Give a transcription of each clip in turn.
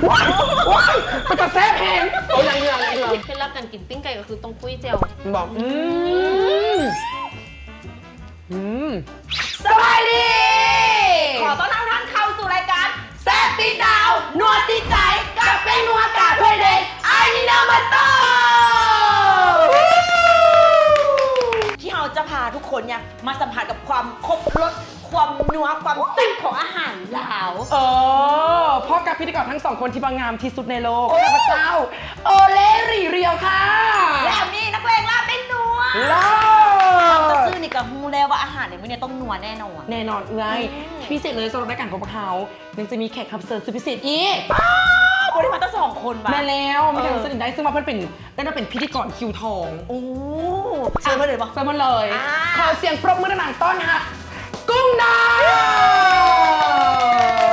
ວ້າຍ ໂອ້ຍ ເປັນຕາແຊບແຮງ. ໂອ້ຍ ຍັງເຫຼືອ ຍັງເຫຼືອ. ເຄັດລັບການກິນປີ້ງໄກ່ກໍຄືຕ້ອງຄຸຍແຈ່ວ ບອກ ອືມ ອືມ ສະບາຍດີ ຂໍຕ້ອນຮັບທ່ານເຂົ້າສູ່ລາຍການ ແຊບຕິດດາວ ນົວຕິດໃຈ ກັບແປ້ງນົວກາຖ້ວຍແດງ ອາຢິໂນໂມໂຕະ ທີ່ເຮົາຈະພາທຸກຄົນເນີ້ຍ ມາສຳຜັດກັບຄວາມຄົບລົດ ຄວາມນົວ ຄວາມແຊບຂອງອາຫານລາວ. ເອີ ພົບກັບພິທີກອນທັງສອງຄົນທີ່ວ່າງາມທີ່ສຸດໃນໂລກ ຂ້າພະເຈົ້າ ໂອເລ ຣີຣຽວ ຄ່ະ ແລະ ອາມີ ນັກແລງລາບແປ້ງນົວ. ເລີດ ຟັງແຕ່ຊື່ນີ້ກໍຮູ້ແລ້ວວ່າອາຫານໃນມື້ນີ້ຕ້ອງນົວແນ່ນອນ. ແນ່ນອນເອື້ອຍ. ອືມ ທີ່ພິເສດເລີຍສຳລັບລາຍການຂອງພວກເຮົາ ຍັງຈະມີແຂກຮັບເຊີນສຸດພິເສດອີກ. ປ້າ ບໍ່ໄດ້ມາແຕ່ສອງຄົນຫວາ? ແມ່ນແລ້ວ ມີແຂກຮັບເຊີນອີກໄດ້ ເອີ ຊຶ່ງວ່າເພິ່ນເປັນ ໄດ້ມາເປັນພິທີກອນຄິວທອງ. ໂອ້ ເຊີນມາເລີຍບໍ່? ເຊີນມາເລີຍ. ອ່າ ຂໍສຽງປົບມືດັງໆ ຕ້ອນຮັບ ກຸ້ງນາງ.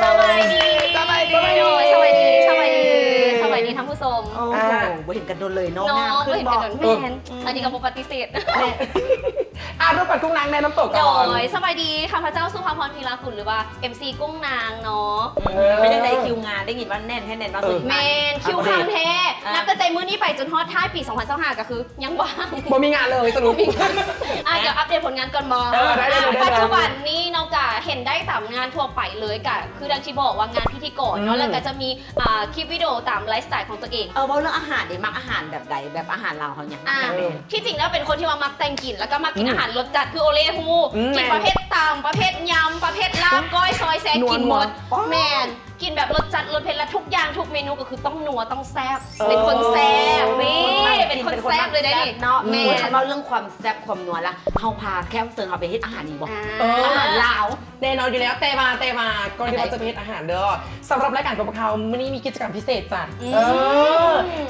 ສະບາຍດີ ສະບາຍດີ ສະບາຍດີ ສະບາຍດີ ສະບາຍດີທ່ານຜູ້ຊົມ. ໂອ້ໂຫ ອ່າ ບໍ່ເຫັນກັນດົນເລີຍເນາະ. ເນາະ ງາມຂຶ້ນບໍ່? ບໍ່ເຫັນກັນດົນ ເອີ ແມ່ນ ອັນນີ້ກໍບໍ່ປະຕິເສດ. ແມ່ນ ອ່າ ລົບກັນກຸ້ງນາງແນ່ນຳໂຕກ່ອນ. ໂດຍ ສະບາຍດີ ຂ້າພະເຈົ້າ ສຸພາພອນ ພີລາກຸນ ຫຼືວ່າ ເອັມຊີ ກຸ້ງນາງເນາະ. ເອີ ເປັນຈັ່ງໃດຄິວງານ ໄດ້ຍິນວ່າແໜ້ນແທ້ແໜ້ນວ່າ ເອີ ສຸດ ແມ່ນ ຄິວຄັກແທ້. ອ່າ ນັບຕັ້ງແຕ່ມື້ນີ້ໄປຈົນຮອດທ້າຍປີສອງພັນຊາວຫ້າ ກໍຄືຍັງວ່າງ ບໍ່ມີງານເລີຍສະຫຼຸບ. ບໍ່ມີງານ. ອ່າ ດຽວອັບເດດຜົນງານກ່ອນບໍ? ເອີ ໄດ້ໆໆໆ. ອ່າ ປັດຈຸບັນນີ້ເນາະ ກະເຫັນໄດ້ຕາມງານທົ່ວໄປເລີຍ ກະຄືດັ່ງທີ່ບອກວ່າງານພິທີກອນເນາະ ອືມ ແລ້ວກະຈະມີ ອ່າ ຄລິບວິດີໂອຕາມໄລຟ໌ສະໄຕລ໌ຂອງຕົວເອງ. ເອີ ເວົ້າເລື່ອງອາຫານເດ ມັກອາຫານແບບໃດ? ແບບອາຫານລາວເຮົາຫຍັງ? ອ່າ ມັກແບບ ທີ່ຈິງແລ້ວເປັນຄົນທີ່ວ່າມັກແຕ່ງກິນ ແລ້ວກໍມັກກິນ ອືມ ອາຫານລົດຈັດ ຄືໂອເລຮູ້ ອືມ ກິນປະເພດຕຳ ປະເພດຍຳ ປະເພດລາບ ກ້ອຍ ຊອຍ ແຊ ກິນໝົດ. ແມ່ນ ກິນແບບລົດຈັດລົດເຜັດ ແລະ ທຸກຢ່າງທຸກເມນູກໍຄືຕ້ອງນົວຕ້ອງແຊບ. ເອີ ເປັນຄົນແຊບ ນີ້ ເປັນຄົນແຊບເລີຍໄດ໋ນີ້. ເນາະ ແມ່ນ ຄັນເວົ້າເລື່ອງຄວາມແຊບຄວາມນົວລະ ເຮົາພາແຂກຮັບເຊີນເຮົາໄປເຮັດອາຫານດີບໍ່? ອ່າ ເອີ ອາຫານລາວ. ແນ່ນອນຢູ່ແລ້ວ ແຕ່ວ່າ ແຕ່ວ່າກ່ອນທີ່ວ່າຈະໄປເຮັດອາຫານເດີ ສຳລັບລາຍການຂອງພວກເຮົາມື້ນີ້ມີກິດຈະກຳພິເສດຈ້ະ. ອືມ ເອີ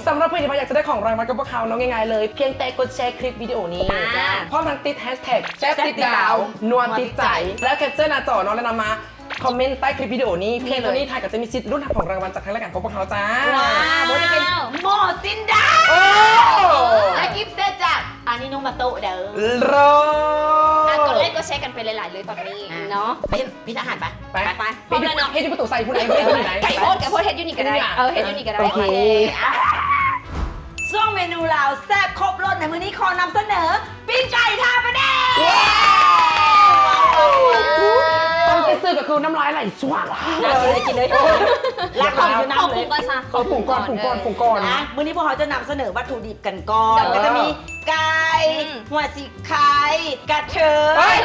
ສຳລັບເພື່ອນທີ່ວ່າຢາກຈະໄດ້ຂອງລາງວັນກັບພວກເຮົາເນາະ ງ່າຍໆເລີຍ ພຽງແຕ່ກົດແຊຄລິບວິດີໂອນີ້ ອ່າ ພ້ອມທັງຕິດແຮັຊແທັກ ແຊບຕິດດາວ ນົວຕິດໃຈ ແລ້ວແຄບເຈີໜ້າຈໍເນາະ ແລ້ວນຳມາຄອມເມັນໃຕ້ຄລິບວິດີໂອນີ້. ພຽງເທົ່ານີ້ທ່ານກໍຈະມີສິດລຸ້ນຮັບຂອງລາງວັນຈາກທາງລາຍການຂອງພວກເຮົາຈ້າ. ວ້າວ ບໍ່ວ່າຈະເປັນໝໍ້ຊິນດາ ໂອ້ ແລະ ກິບເຊັດຈາກ ອານິໂນມາໂຕະເດີ. ເລີດ ອ່ະ ກົດໄລກົດແຊກັນໄປຫຼາຍໆເລີຍຕອນນີ້ ອ່ະ ເນາະ ໄປເຮັດ ເຮັດອາຫານໄປ ໄປ ໄປ ໄປ ພ້ອມແລ້ວເນາະ. ເຮັດຢູ່ປະຕູໄຊພຸ້ນ ໄປຢູ່ໄສ? ໄກໂພດ ໄກໂພດ ເຮັດຢູ່ນີ້ກໍໄດ້. ເອີ ເຮັດຢູ່ນີ້ກໍໄດ້. ໂອເຄ ໂອເຄ ອ່ະ ຊ່ວງເມນູລາວແຊບຄົບລົດໃນມື້ນີ້ ຂໍນຳສະເໜີປີ້ງໄກ່ທາປາແດກ. ວ້າວ ຟັງແຕ່ຊື່ກໍຄືນ້ຳລາຍໄຫຼຊວກ. ກິນເລີຍ ກິນເລີຍ ລາກຂອງຢູ່ນຳເລີຍ. ເອົາປຸງກ່ອນ ປຸງກ່ອນ ປຸງກ່ອນ ນະ. ມື້ນີ້ພວກເຮົາຈະນຳສະເໜີວັດຖຸດິບກັນກ່ອນ ເອີ ກໍຈະມີໄກ່ ອືມ ຫົວສີໄຄ ກະເທີຍ ເອີຍ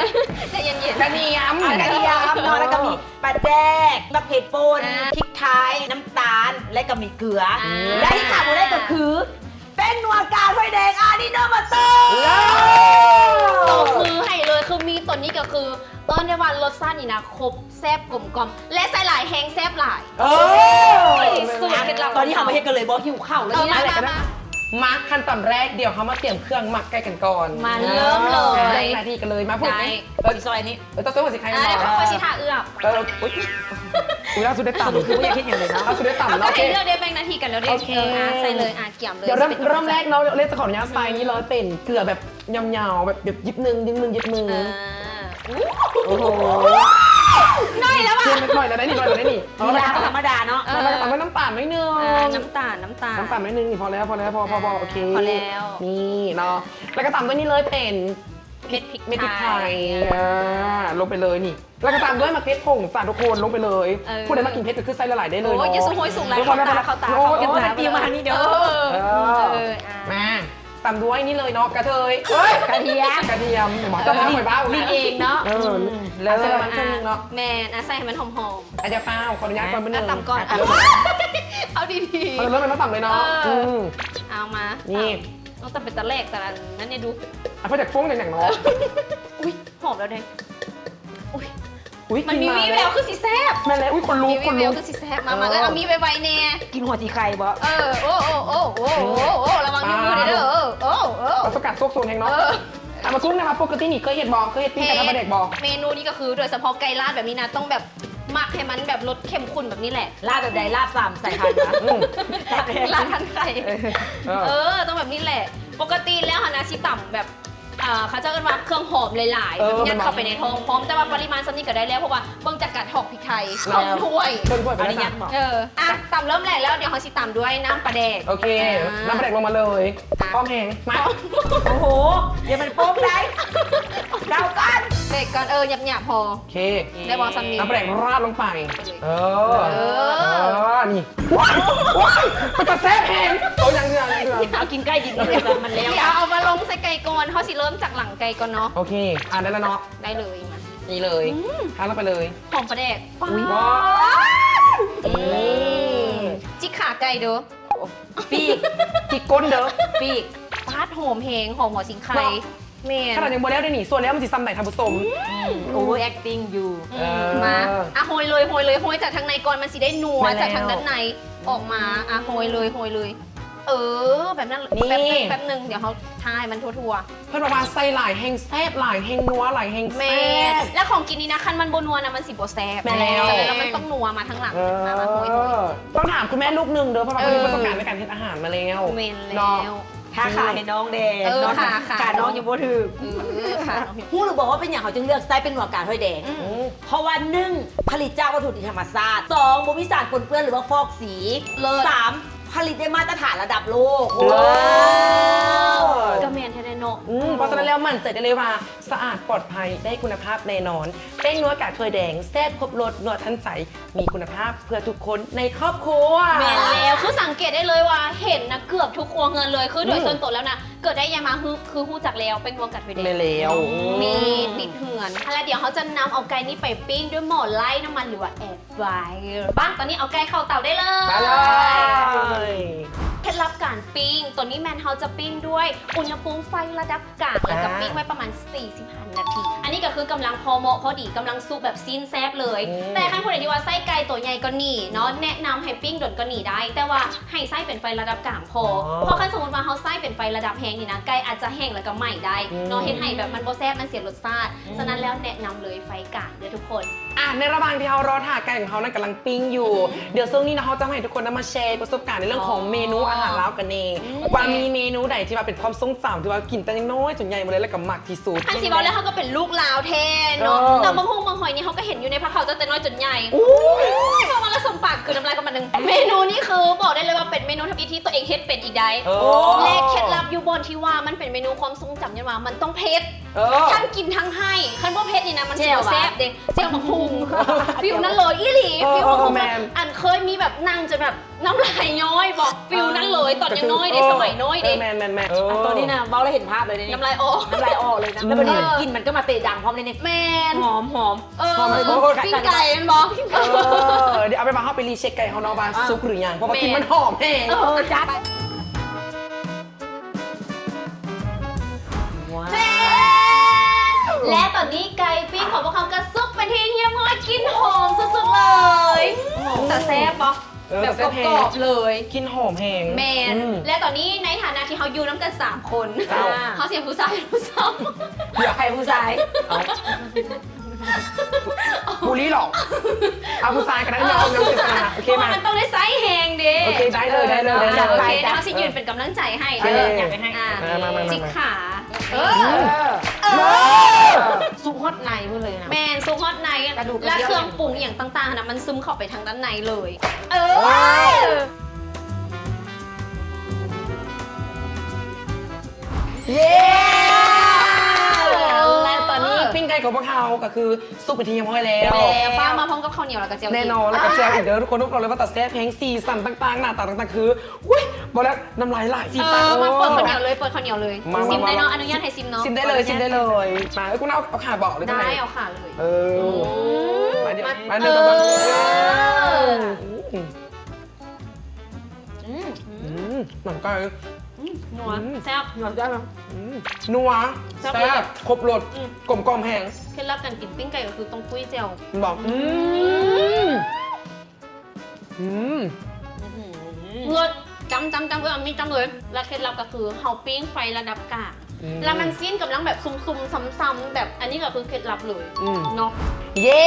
ໃຈເຢັນໆ ກະນຽມ ອ່າ ກະນຽມເນາະ ແລ້ວກໍມີປາແດກ ບັກເຜັດປົ່ນ ອ່າ ພິກໄທ ນ້ຳຕານ ແລະກໍມີເກືອ. ອ່າ ແລະທີ່ຂາດບໍ່ໄດ້ກໍຄື ແປ້ງນົວກາຖ້ວຍແດງ ອານິໂນມາໂຕະ. ເລີດ ຕົບມືໃຫ້ເລີຍ ຄືມີຕົວນີ້ກໍຄື ເອີ້ນໄດ້ວ່າລົດຊາດນີ້ນະ ຄົບ ແຊບກົມກ່ອມ ແລະໃສ່ຫຼາຍແຮງແຊບຫຼາຍ. ເອີ ໂອ້ຍ ສູດເຄັດລັບ ຕອນນີ້ເຮົາມາເຮັດກັນເລີຍບໍ່? ຫິວເຂົ້າແລ້ວ. ເອີ ນີ້ນະ ມາ ມາ ມາ ມາ ຂັ້ນຕອນແລກ ດຽວເຮົາມາຕຽມເຄື່ອງໝັກໄກ່ກັນກ່ອນ. ມາເລີ່ມເລີຍ ເລີ່ມໜ້າທີ່ກັນເລີຍ. ມາ ຜູ້ ໄດ້ ເອີ ຊິຊອຍນີ້ ເອີ ຕ້ອງຊອຍຊິໃຄ ອ່າ ແລ້ວຂ້ອຍຊິຖ້າເອື້ອມ. ເອີ ອຸ້ຍ ອຸ້ຍ ລ່າສຸດໄດ້ຕຳ ຄືບໍ່ຢາກເຮັດຫຍັງເລີຍເນາະ. ລ່າສຸດໄດ້ຕຳເນາະ. ໂອເຄ ໂອເຄ ເລືອກໄດ້ແບ່ງໜ້າທີ່ກັນແລ້ວເດ້. ໂອເຄ ອ່າ ໃສ່ເລີຍ ອ່າ ກຽມເລີຍ. ດຽວເລີ່ມ ເລີ່ມແລກເນາະ ເລກຈະຂໍອະນຸຍາດໃສ່ນີ້ເລີຍ ເປັນເກືອແບບ ຍຳໆ ແບບ ແບບຢິບໜຶ່ງ ຢິບໜຶ່ງ ຍິບໜຶ່ງ. ອ່າ ໂອ້ໂຫ ໜ້ອຍແລ້ວວ່າ ເຄັມໜ້ອຍແລ້ວໄດ໋ນີ້ ໜ້ອຍແລ້ວໄດ໋ນີ້. ມີລາວທຳມະດາເນາະ. ເອີ ແລ້ວກໍຕຳດ້ວຍນ້ຳຕານໜ້ອຍໜຶ່ງ. ອ່າ ນ້ຳຕານ ນ້ຳຕານ ນ້ຳຕານໜ້ອຍໜຶ່ງນີ້ ພໍແລ້ວ ພໍແລ້ວ ພໍ ພໍ ອ່າ ພໍ ໂອເຄ ພໍແລ້ວ. ນີ້ເນາະ ແລ້ວກໍຕຳດ້ວຍນີ້ເລີຍ ເປັນເມັດພິກ ເມັດພິກໄທ ອ່າ ລົງໄປເລີຍນີ້. ແລ້ວກໍຕາມດ້ວຍໝາກເຜັດຜົງຈ້າທຸກຄົນ ລົງໄປເລີຍ. ເອີ ຜູ້ໃດມັກກິນເຜັດກໍຄືໃສ່ຫຼາຍໆໄດ້ເລີຍ. ໂອ້ຍ ເນາະ ຢ່າສະໂຫຍສູງຫຼາຍ ເຂົ້າຕາ ເຂົ້າຕາ. ໂອ້ຍ ເຂົ້າຕາ ບໍ່ແມ່ນຕີມາທາງນີ້ເດີ. ເອີ ເອີ ອ່າ ມາ ຕາມດ້ວຍນີ້ເລີຍເນາະ ກະເທີຍ ເອີຍ ກະທຽມ ກະທຽມ ໝໍເຈົ້າເວົ້າ ຂ້ອຍເວົ້າ ຫຼິ້ນເອງເນາະ. ເອີ ອືມ ເລີດ ໃສ່ປະມານເຄິ່ງໜຶ່ງເນາະ. ແມ່ນ ອ່ະ ໃສ່ໃຫ້ມັນຫອມໆ. ອ່ະ ດຽວຟ້າວ ຂໍອະນຸຍາດກ່ອນມື້ໜຶ່ງ. ອ່ະ ຕຳກ່ອນ ອ່ະ ເອົາດີໆ ເອີ ເລີ່ມແລ້ວມາຕຳເລີຍເນາະ. ເອີ ອືມ ເອົາມາ ນີ້ ເອົາ ຕຳເປັນຕາແລກ ຕານັ້ນນີ້ດູ. ອ່ະ ເພິ່ນຢາກຟົ້ງຫຍັງເນາະ. ອຸ້ຍ ຫອມແລ້ວເດ້. ອຸ້ຍ ອຸ້ຍ ມັນມີວີແວວຄືຊິແຊບ. ແມ່ນແລ້ວ ອຸ້ຍ ຄົນລຸກ ມີວີແວວຄືຊິແຊບ. ມາ ມາ ເອີ ເອີ ເອົາມີໄວໆແດ່. ກິນຫົວສີໄຄບໍ່? ເອີ ໂອ້ ໂອ້ ລະວັງຢູ່ມືເດີ. ເອີ ໂອ້ ປະສົບການໂຊກໂຊນແຮງເນາະ. ເອີ ອ່ະ ມາກຸ້ງນະ ປົກກະຕິນີ້ເຄີຍເຮັດບໍ່? ເຄີຍເຮັດປີ້ງໄກ່ທາປາແດກບໍ່? ເຮັດ ເມນູນີ້ກໍຄືໂດຍສະເພາະໄກ່ລາດແບບນີ້ນະ ຕ້ອງແບບໝັກໃຫ້ມັນແບບລົດເຂັ້ມຂຸ້ນແບບນີ້ແຫຼະ. ລາດແບບໃດ? ລາດສາມສາຍພັນນະ. ອືມ ລາດພັນໄຂ່. ເອີ ເອີ ຕ້ອງແບບນີ້ແຫຼະ. ປົກກະຕິແລ້ວຫັ້ນນະ ຊິຕຳແບບ ເອີ ເຂົາເຈົ້າເອີ້ນວ່າເຄື່ອງຫອມຫຼາຍໆ ເອີ ຍັດເຂົ້າໄປໃນທ້ອງພ້ອມ ແຕ່ວ່າປະລິມານສ່ຳນີ້ກໍໄດ້ແລ້ວ ເພາະວ່າເບິ່ງຈາກການຖອກພິກໄທ ເອີ ເຄິ່ງຖ້ວຍ ເຄິ່ງຖ້ວຍໄປແລ້ວ ເອີ ອ່ະ ຕຳເລີ່ມແລກແລ້ວ ດຽວເຮົາຊິຕຳດ້ວຍນ້ຳປາແດກ ໂອເຄ ອ່າ ນ້ຳປາແດກລົງມາເລີຍ ອ່ະ ຫອມແຮງ ມາ ໂອ້ໂຫ ຢ່າມັນໂປ້ງໄດ ເດົາກ່ອນ ເດັກກ່ອນ ເອີ ຫຍາບໆ ພໍ ໂອເຄ ໄດ້ບໍ່ສ່ຳນີ້ ນ້ຳປາແດກລາດລົງໄປ ເອີ ເອີ ເອີ ນີ້ ວ້າຍ ວ້າຍ ເປັນຕາແຊບແຮງ ເອົາຢ່າງເທື່ອ ຢ່າງເທື່ອ ເອົາກິນໄກ່ ກິນໄກ່ ມັນແລ້ວ ດຽວເອົາມາລົງໃສ່ໄກ່ກ່ອນ ເຮົາຊິເລີ່ມຈາກຫຼັງໄກ່ກ່ອນເນາະ ໂອເຄ ອ່າ ໄດ້ແລ້ວເນາະ ໄດ້ເລີຍ ມາ ນີ້ເລີຍ ອືມ ທາລົງໄປເລີຍ ຫອມປາແດກ ປ້າດ ນີ້ ຈິກຂາໄກ່ເດີ້ ປີກ ຈິກກົ້ນເດີ້ ປີກ ປາດ ຫອມແຮງ ຫອມຫົວສີໄຄ ເນາະ ແມ່ນ ຂະໜາດຍັງບໍ່ແລ້ວເດ້ນີ້ ສ່ວນແລ້ວມັນຊິສ່ຳໃດທ່ານຜູ້ຊົມ ອືມ ໂອເວີແອັກຕິງຢູ່ ເອີ ມາ ອ່ະ ໂຮຍເລີຍ ໂຮຍເລີຍ ໂຮຍຈາກທາງໃນກ່ອນ ມັນຊິໄດ້ນົວ ແມ່ນແລ້ວ ຈາກທາງດ້ານໃນອອກມາ ອ່ະ ໂຮຍເລີຍ ໂຮຍເລີຍ ເອີ ແບບນັ້ນ ນີ້ ແປັບໜຶ່ງ ແປັບໜຶ່ງ ດຽວເຮົາທາໃຫ້ມັນທົ່ວໆ ເພິ່ນບອກວ່າໃສ່ຫຼາຍແຮງແຊບ ຫຼາຍແຮງນົວ ຫຼາຍແຮງແຊບ ແມ່ນ ແລະ ຂອງກິນນີ້ນະ ຄັນມັນບໍ່ນົວນະ ມັນຊິບໍ່ແຊບ ແມ່ນແລ້ວ ສະນັ້ນແລ້ວມັນຕ້ອງນົວມາທາງຫຼັງ ເອີ ມາ ມາ ໂຮຍໆ ຕ້ອງຖາມຄຸນແມ່ລູກໜຶ່ງເດີ້ ເພາະວ່າເພິ່ນມີປະສົບການໃນການເຮັດອາຫານມາແລ້ວ ແມ່ນແລ້ວ ເນາະ ທາຂາໃຫ້ນ້ອງແດ່ ເອີ ເນາະ ຂາ ຂານ້ອງຍັງບໍ່ຖືກ ເອີ ຂານ້ອງ ຮູ້ຫຼືບໍ່ວ່າເປັນຫຍັງເຂົາຈຶ່ງເລືອກໃຊ້ແປ້ງນົວກາຖ້ວຍແດງ? ອືມ ເພາະວ່າ ໜຶ່ງ ຜະລິດຈາກວັດຖຸດິບທຳມະຊາດ, ສອງ ບໍ່ມີສານປົນເປື້ອນ ຫຼືວ່າຟອກສີ, ເລີດ ສາມ ຜະລິດໄດ້ມາດຕະຖານລະດັບໂລກ. ເລີດ ກໍແມ່ນແທ້ເນາະ. ອືມ ເພາະສະນັ້ນແລ້ວໝັ້ນໃຈໄດ້ເລີຍວ່າ ສະອາດ ປອດໄພ ໄດ້ຄຸນນະພາບແນ່ນອນ. ແປ້ງນົວກາຖ້ວຍແດງ ແຊບຄົບລົດ ນົວທັນໃຈ ມີຄຸນນະພາບເພື່ອທຸກຄົນໃນຄອບຄົວ. ແມ່ນແລ້ວ ຄືສັງເກດໄດ້ເລີຍວ່າເຫັນນະ ເກືອບທຸກຄົວເຮືອນເລີຍ. ຄືໂດຍ ອືມ ສ່ວນໂຕແລ້ວນະ ເກີດໄດ້ຫຍັງມາ ຄື ຄືຮູ້ຈັກແລ້ວ ແປ້ງນົວກາຖ້ວຍແດງ. ແມ່ນແລ້ວ ອືມ ນີ້ຕິດເຮືອນ. ແລ້ວດຽວເຮົາຈະນຳເອົາໄກ່ນີ້ໄປປີ້ງດ້ວຍໝໍ້ໄລ່ນ້ຳມັນ ຫຼືວ່າ air fryer ບ້າງ. ຕອນນີ້ເອົາໄກ່ເຂົ້າເຕົາໄດ້ເລີຍ. ໄປເລີຍ. ເຄັດລັບການປີ້ງ ຕົວນີ້ແມ່ນເຮົາຈະປີ້ງດ້ວຍອຸນຫະພູມໄຟລະດັບ ກາງ ແລ້ວກໍ ອ່າ ປີ້ງໄວ້ປະມານສີ່ສິບຫ້ານາທີ. ອັນນີ້ກໍຄືກຳລັງພໍເໝາະພໍດີ ກຳລັງສຸກແບບຊີ້ນແຊບເລີຍ. ອືມ ແຕ່ຄັນຜູ້ໃດທີ່ວ່າໃຊ້ໄກ່ໂຕໃຫຍ່ກວ່ານີ້ເນາະ ແນະນຳໃຫ້ປີ້ງດົນກວ່ານີ້ໄດ້ ແຕ່ວ່າໃຫ້ໃຊ້ເປັນໄຟລະດັບກາງພໍ. ອໍ ເພາະຄັນສົມມຸດວ່າເຮົາໃຊ້ເປັນໄຟລະດັບແຮງນີ້ນະ ໄກ່ອາດຈະແຫ້ງແລ້ວກໍໄໝ້ໄດ້ເນາະ. ອືມ ເຮັດໃຫ້ແບບມັນບໍ່ແຊບ ມັນເສຍລົດຊາດ. ອືມ ສະນັ້ນແລ້ວແນະນຳເລີຍໄຟກາງເດີ້ທຸກຄົນ. ອ່າ ໃນລະຫວ່າງທີ່ເຮົາລໍຖ້າໄກ່ຂອງເຮົານັ້ນກຳລັງປີ້ງຢູ່ ອືມ ດຽວຊ່ວງນີ້ເນາະ ເຮົາຈະໃຫ້ທຸກຄົນນຳມາແຊປະສົບການໃນເລື່ອງຂອງເມນູອາຫານລາວກັນແດ່ ອືມ ວ່າມີເມນູໃດທີ່ວ່າເປັນຄວາມຊົງຈຳ ທີ່ວ່າກິນແຕ່ຍັງນ້ອຍຈົນໃຫຍ່ໝົດເລີຍ ແລ້ວກໍມັກທີ່ສຸດ. ຄັນຊິເວົ້າແລ້ວ ເຮົາກໍເປັນລູກລາວແທ້ເນາະ. ເອີ ຕຳບັກຫຸ່ງບັກຫອຍນີ້ ເຮົາກໍເຫັນຢູ່ໃນພາເຂົ້າຕັ້ງແຕ່ນ້ອຍຈົນໃຫຍ່. ໂອ້ຍ ເວົ້າມາແລ້ວສົມປາກ ຄືນ້ຳລາຍກໍມາໜຶ່ງ. ເມນູນີ້ຄືບອກໄດ້ເລີຍວ່າເປັນເມນູທຳອິດທີ່ຕົວເອງເຮັດເປັນອີກໄດ໋. ເອີ ແລະ ເຄັດລັບຢູ່ບ່ອນທີ່ວ່າມັນເປັນເມນູຄວາມຊົງຈຳ ຍ້ອນວ່າມັນຕ້ອງເຜັດ. ເອີ ທັງກິນທັງໄຫ້ ຄັນບໍ່ເຜັດນີ້ນະ ມັນຊິບໍ່ແຊບເດ. ແຈ່ວໝາກຫຸ່ງ ຟີລນັ້ນເລີຍ ອີ່ຫຼີ. ເອີ ຟີລໝາກຫຸ່ງ ແມ່ນ ອັນເຄີຍມີແບບນັ່ງຈົນແບບນ້ຳລາຍຍ້ອຍບໍ ຟີລນັ້ນເລີຍ ຕອນຍັງນ້ອຍເດ້ ເອີ ສະໄໝນ້ອຍເດ້. ເອີ ແມ່ນໆໆ ເອີ ອັນຕອນນີ້ນະ ເວົ້າແລ້ວເຫັນພາບເລີຍເດ້ ນ້ຳລາຍອອກ ນ້ຳລາຍອອກເລີຍນະ. ອືມ ແລ້ວບັດນີ້ ເອີ ກິ່ນມັນກໍມາເຕະດັງພ້ອມເດ້ນີ້. ແມ່ນ ຫອມໆ. ເອີ ຫອມ ໂອ້ຍ ປີ້ງໄກ່ແມ່ນບໍ່? ເອີ ດຽວເອົາໄປວ່າເຮົາໄປຣີເຊັກໄກ່ເຮົາເນາະ ວ່າ ອ່າ ສຸກຫຼືຍັງ ເພາະວ່າ ແມ່ນ ກິ່ນມັນຫອມແຮງ. ເອີ ຈັດ. ວ້າວ ແມ່ນ ແລະ ຕອນນີ້ໄກ່ປີ້ງຂອງພວກເຮົາກໍສຸກເປັນທີ່ຮຽບຮ້ອຍ ກິ່ນຫອມສຸດໆເລີຍ. ອືມ ຕາແຊບບໍ່? ເອີ ແບບ ຕາແຊບແຮງ ກອບໆເລີຍ ກິ່ນຫອມແຮງ. ແມ່ນ ອືມ ແລະ ຕອນນີ້ໃນຖານະທີ່ເຮົາຢູ່ນຳກັນສາມຄົນ ເຈົ້າ ເຮົາຊິເອົາຜູ້ຊາຍເປັນຜູ້ຊຳ. ດຽວ ໃຜຜູ້ຊາຍ? ເອົ້າ ບູລລີ້ເຫລອ? ເອົາຜູ້ຊາຍກໍໄດ້ ເອີ ເອົານຳເສຍສະຫຼະ. ໂອເຄ ມາ ມັນຕ້ອງໄດ້ໃຊ້ແຮງເດ້. ໂອເຄ ໄດ້ເລີຍ ໄດ້ເລີຍ ໄດ້ເລີຍ. ໂອເຄ ເຮົາຊິຢືນເປັນກຳລັງໃຈໃຫ້. ໂອເຄ ເອີ ຢາກໄປໃຫ້ ອ່າ ມາໆໆໆ ຈິກຂາ. ເອີ ເອີ ເອີ ສຸກຮອດໃນພຸ້ນເລີຍນະ. ແມ່ນ ສຸກຮອດໃນ ກະດູກ ແລະ ເຄື່ອງປຸງອີ່ຫຍັງຕ່າງໆນະ ມັນຊຶມເຂົ້າໄປທາງດ້ານໃນເລີຍ. ເອີ ເອີ ເຢ້ ແລະ ຕອນນີ້ປີ້ງໄກ່ຂອງພວກເຮົາກໍຄືສຸກເປັນທີ່ຮຽບຮ້ອຍແລ້ວ. ແລ້ວ ປ້າມາພ້ອມກັບເຂົ້າໜຽວ ແລ້ວກໍແຈ່ວ ແນ່ນອນ ແລ້ວກໍແຈ່ວອີກເດີທຸກຄົນ. ບອກເລີຍວ່າຕາແຊບແຮງ ສີສັນຕ່າງໆ ໜ້າຕາຕ່າງໆ ຄື ອຸ້ຍ ບອກແລ້ວນ້ຳລາຍໄຫຼ. ເອີ ມາເປີດເຂົ້າໜຽວເລີຍ ເປີດເຂົ້າໜຽວເລີຍ. ມາ ຊິມໄດ້ເນາະ ມາ ອະນຸຍາດໃຫ້ຊິມເນາະ. ຊິມໄດ້ເລີຍ ຊິມໄດ້ເລີຍ. ມາ ເອີ ກູເອົາ ເອົາຂາບອກເລີຍ. ໄດ້ ເອົາຂາເລີຍ. ເອີ ອືມ ມາ ດຽວ ມາ ໜຶ່ງ ສອງ ສາມ. ເອີ ອືມ ອືມ ອືມ ໜັງໄກ່ ອືມ ນົວ ອືມ ແຊບ ນົວແຊບ. ອືມ ນົວ ແຊບ ແຊບ ຄົບລົດ ອືມ ກົມກ່ອມແຮງ. ເຄັດລັບການກິນປີ້ງໄກ່ກໍຄືຕ້ອງປຸ້ຍແຈ່ວ ແມ່ນບໍ່? ອືມ ອືມ ອືມ ອືມ ເລີດ ຈ້ຳ ຈ້ຳ ຈ້ຳ ເອີ ມີຈ້ຳເລີຍ. ແລະ ເຄັດລັບກໍຄືເຮົາປີ້ງໄຟລະດັບກາງ ແລ້ວມັນຊີ້ນກຳລັງແບບຊຸ່ມໆ ຊ່ຳໆ ແບບ ອັນນີ້ກໍຄືເຄັດລັບເລີຍ ອືມ ເນາະ ເຢ້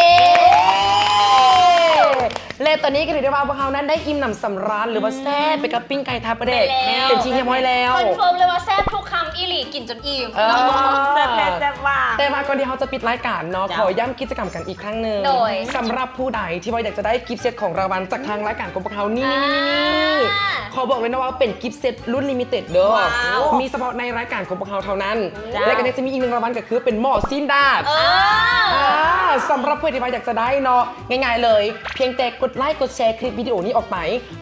ແລະຕອນນີ້ກໍຖືໄດ້ວ່າພວກເຮົານັ້ນໄດ້ອີ່ມໜຳສຳລານ ຫຼືວ່າແຊບໄປກັບປີ້ງໄກ່ທາປາແດກ ແມ່ນແລ້ວ ເປັນທີ່ຮຽບຮ້ອຍແລ້ວ ຄອນເຟີມເລີຍວ່າແຊບທຸກຄຳອີ່ຫຼີ ກິນຈົນອີ່ມ ເອີ ເນາະ ແຊບແທ້ແຊບວ່າ. ແຕ່ວ່າກ່ອນທີ່ເຮົາຈະປິດລາຍການເນາະ ເຈົ້າ ຂໍຢ້ຳກິດຈະກຳກັນອີກຄັ້ງໜຶ່ງ ໂດຍ ສຳລັບຜູ້ໃດທີ່ວ່າຢາກຈະໄດ້ກິບເຊັດຂອງລາງວັນຈາກທາງລາຍການຂອງພວກເຮົານີ້ ອ່າ ນີ້ໆໆ ຂໍບອກເລີຍນະວ່າເປັນກິບເຊັດລຸ້ນລິມິເຕັດເດີ ວ້າວ ມີສະເພາະໃນລາຍການຂອງພວກເຮົາເທົ່ານັ້ນ ເຈົ້າ ແລະກໍຍັງຈະມີອີກໜຶ່ງລາງວັນກໍຄືເປັນໝໍ້ຊີ້ນດາດ ເອີ ອ່າ ສຳລັບຜູ້ທີ່ວ່າຢາກຈະໄດ້ເນາະ ງ່າຍໆເລີຍ ພຽງແຕ່ກົດໄລກົດແຊຄລິບວິດີໂອນີ້ອອກໄປ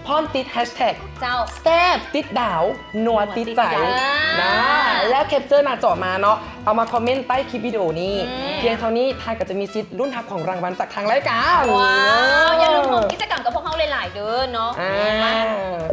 ພ້ອມຕິດແຮັດແທັກ ເຈົ້າ ແຊບຕິດດາວ ນົວຕິດໃຈ ນົວຕິດໃຈ ນະ ແລ້ວແຄັບເຈີໜ້າຈໍມາເນາະ ເອົາມາຄອມເມັນໃຕ້ຄລິບວິດີໂອນີ້ ອືມ ພຽງເທົ່ານີ້ທ່ານກໍຈະມີສິດລຸ້ນຮັບຂອງລາງວັນຈາກທາງລາຍການ ວ້າວ ຢ່າລືມຮ່ວມກິດຈະກຳກັບພວກເຮົາຫຼາຍໆເດີເນາະ ອ່າ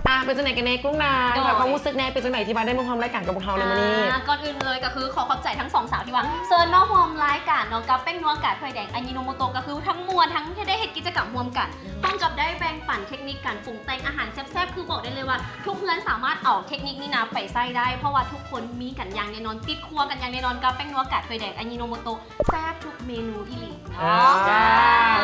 ອ່າ ເປັນຈັ່ງໃດກັນແດ່ກຸ້ງນາງ ໂດຍ ຖາມຄວາມຮູ້ສຶກແດ່ ເປັນຈັ່ງໃດທີ່ວ່າໄດ້ມາຮ່ວມລາຍການກັບພວກເຮົາໃນມື້ນີ້ ອ່າ ກ່ອນອື່ນເລີຍກໍຄືຂໍຂອບໃຈທັງສອງສາວທີ່ວ່າເຊີນມາຮ່ວມລາຍການເນາະ ກັບແປ້ງນົວກາດໄຟແດງ ອາຍິໂນໂມໂຕະ ກໍຄືທັງມ່ວນທັງໄດ້ເຮັດກິດຈະກຳຮ່ວມກັນ ພ້ອມກັບໄດ້ແບ່ງປັນເທັກນິກການປຸງແຕ່ງອາຫານແຊບໆ ຄືບອກໄດ້ເລີຍວ່າທຸກເຮືອນສາມາດເອົາເທັກນິກນີ້ນະໄປໃຊ້ໄດ້ ເພາະວ່າທຸກຄົນມີກັນຢ່າງແນ່ນອນ ຕິດຄົວກັນຢ່າງແນ່ນອນ ກັບແປ້ງນົວກາດໄຟແດງ ອາຍິໂນໂມໂຕະ ແຊບທຸກເມນູອີ່ຫຼີເນາະ ອ່າ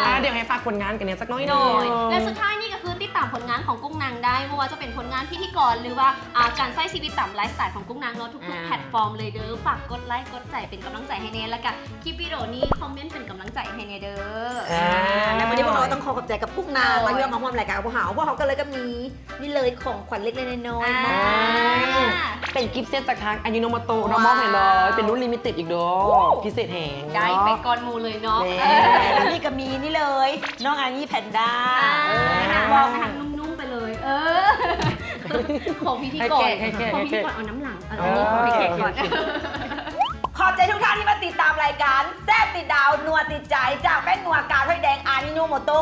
ອ່າ ດຽວໃຫ້ຝາກຜົນງານກັນແດ່ຈັກໜ້ອຍໜຶ່ງ ໂດຍ ແລະສຸດທ້າຍນີ້ກໍຄືຕິດຕາມຜົນງານຂອງກຸ້ງນາງໄດ້ ບໍ່ວ່າຈະເປັນຜົນງານພິທີກອນ ຫຼືວ່າ ອ່າ ການໃຊ້ຊີວິດຕາມໄລຟ໌ສະໄຕລ໌ຂອງກຸ້ງນາງເນາະ ທຸກໆ ອ່າ ແພລດຟອມເລີຍເດີ ຝາກກົດໄລກົດໃຈເປັນກຳລັງໃຈໃຫ້ແດ່ ແລ້ວກໍ ຄລິບວິດີໂອນີ້ຄອມເມັນເປັນກຳລັງໃຈໃຫ້ແດ່ເດີ ອ່າ ແລ້ວມື້ນີ້ພວກເຮົາຕ້ອງຂໍຂອບໃຈກັບກຸ້ງນາງເນາະ ທີ່ມາຮ່ວມລາຍການກັບພວກເຮົາ ພວກເຮົາກໍເລີຍກໍມີນີ້ເລີຍ ຂອງຂວັນເລັກໆນ້ອຍໆ ອ່າ ມອບໃຫ້ ເປັນກິບເຊັດຈາກທາງອາຍິໂນໂມໂຕະເນາະ ວ້າວ ມອບໃຫ້ເລີຍ ເປັນລຸ້ນລິມິເຕັດອີກເດີ ວ້າວ ພິເສດແຮງ ໄດ້ໄປກ່ອນໝູ່ເລີຍເນາະ ແມ່ນ ນີ້ກໍມີນີ້ເລີຍ ນ້ອງອາຍິແພນດ້າ ອ່າ ເອີ ນາງວ່ານາງນຸ້ມໆໄປເລີຍ ເອີ ຂອງພິທີກອນ ໃຫ້ແຂກ ຂອງພິທີກອນ ໃຫ້ແຂກ ເອົານຳຫຼັງ ເອີ ເອີ ອັນນີ້ຂອງໃຫ້ແຂກກ່ອນ ໂອເຄ ຂອບໃຈທຸກທ່ານທີ່ມາຕິດຕາມລາຍການແຊບຕິດດາວນົວຕິດໃຈ ຈາກແປ້ງນົວກາດໄຟແດງອາຍິໂນໂມໂຕະ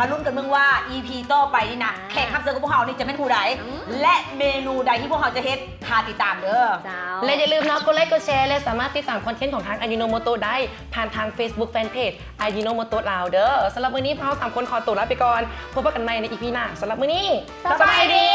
ມາລຸ້ນກັນເບິ່ງວ່າ ອີພີ ຕໍ່ໄປນີ້ນະ ອ່າ ແຂກຮັບເຊີນຂອງພວກເຮົານີ້ຈະແມ່ນຜູ້ໃດ ອືມ ແລະເມນູໃດທີ່ພວກເຮົາຈະເຮັດ ຖ້າຕິດຕາມເດີ ເຈົ້າ ແລະຢ່າລືມເນາະ ກົດໄລກົດແຊ ແລະສາມາດຕິດຕາມຄອນເທັນຂອງທາງອາຍິໂນໂມໂຕະໄດ້ ຜ່ານທາງເຟສບຸກແຟນເພຈ ອາຍິໂນໂມໂຕະລາວເດີ ສຳລັບມື້ນີ້ພວກເຮົາສາມຄົນຂໍໂຕລາໄປກ່ອນ ພົບກັນໃໝ່ໃນອີພີໜ້າ ສຳລັບມື້ນີ້ ສະບາຍດີ